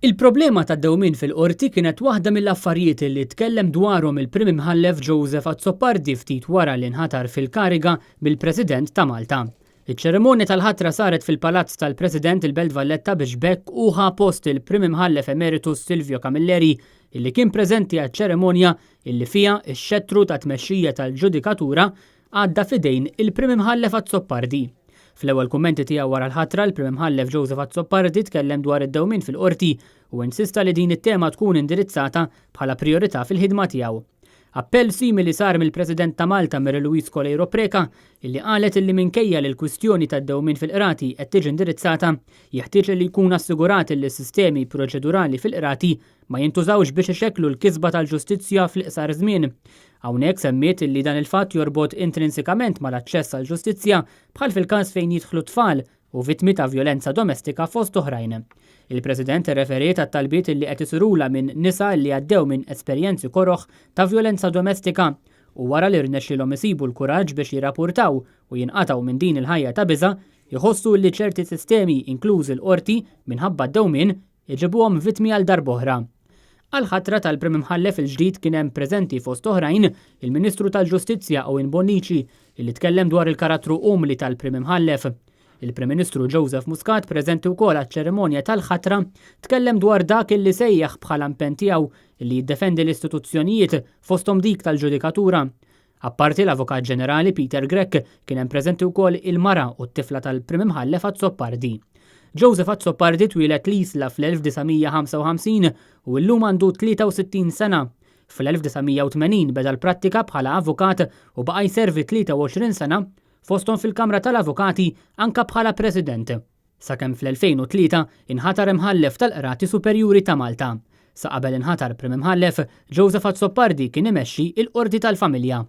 Il-problema tad-dewmien fil-Qorti kienet waħda mill-affarijiet li tkellem dwarhom il-Prim Imħallef Joseph Azzopardi ftit wara li nħatar fil-kariga mill-President ta' Malta. Iċ-ċerimonja tal-ħatra saret fil-Palazz tal-President il-Belt Valletta biex b'hekk hu ħa post il-Prim Imħallef Emeritus Silvio Camilleri illi kien preżenti għaċ-ċerimonja illi fiha x-xettru ta' tmexxija tal-ġudikatura għadda f'idejn il-Prim Imħallef Azzopardi. Fl-ewwel kummenti tiegħu wara l-ħatra, l-Prim Imħallef Joseph Azzopardi tkellem dwar id-dewmien fil-Qorti u insista li din it-tema tkun indirizzata bħala prijorità fil-ħidma tiegħu. Appell simili sar mill-President ta' Malta Mary Louise Coleiro Preca illi qalet illi minkejja li l-kwistjoni tad-dewmien fil-qrati qed tiġi indirizzata, jeħtieġ illi jkun assigurat illi s-sistemi proċedurali fil-qrati ma jintużawx biex ixekklu l-kisba tal-ġustizzja fl-iqsar żmien. Hawnhekk semmiet illi dan il-fatt jorbot intrinsikament mal-aċċess għall-ġustizzja bħal fil-każ fejn jidħlu tfal u vittmi ta' vjolenza domestika fost oħrajn. Il-President irreferiet għat-talbiet illi qed isirulha minn nisa illi għaddew minn esperjenzi koroh ta' vjolenza domestika u wara li rnexxielhom isibu l-kuraġġ biex jirrapurtaw u jinqatgħu minn din il-ħajja ta' biża', iħossu illi ċerti sistemi, inklużi l-Qorti, minħabba d-dewmien, iġibuhom vittmi għal darb'oħra. Għall-ħatra tal-Prim Imħallef il-ġdid kien hemm preżenti fost oħrajn il-Ministru tal-Ġustizzja Owen Bonnici illi tkellem dwar il-karattru umli tal-Prim Imħallef. Il-Prim Ministru Joseph Muscat preżenti wkoll għaċ-ċerimonja tal-ħatra tkellem dwar dak illi sejjaħ bħala impenn tiegħu illi jiddefendi l-istituzzjonijiet fosthom dik tal-ġudikatura. Apparti l-Avukat Ġenerali Peter Grech, kien hemm preżenti wkoll il-mara u t-tifla tal-Prim Imħallef Azzopardi. Joseph Azzopardi twieled l-Isla fl-1955 u illum għandu 63 sena. Fl-1980 beda l-prattika bħala avukat u baqa' jservi 23 sena, fosthom fil-Kamra tal-Avukati anka bħala President. Sakemm fl-2003 inħatar Imħallef tal-Qrati Superjuri ta' Malta. Sa qabel inħatar Prim Imħallef, Joseph Azzopardi kien imexxi l-Qorti tal-Familja.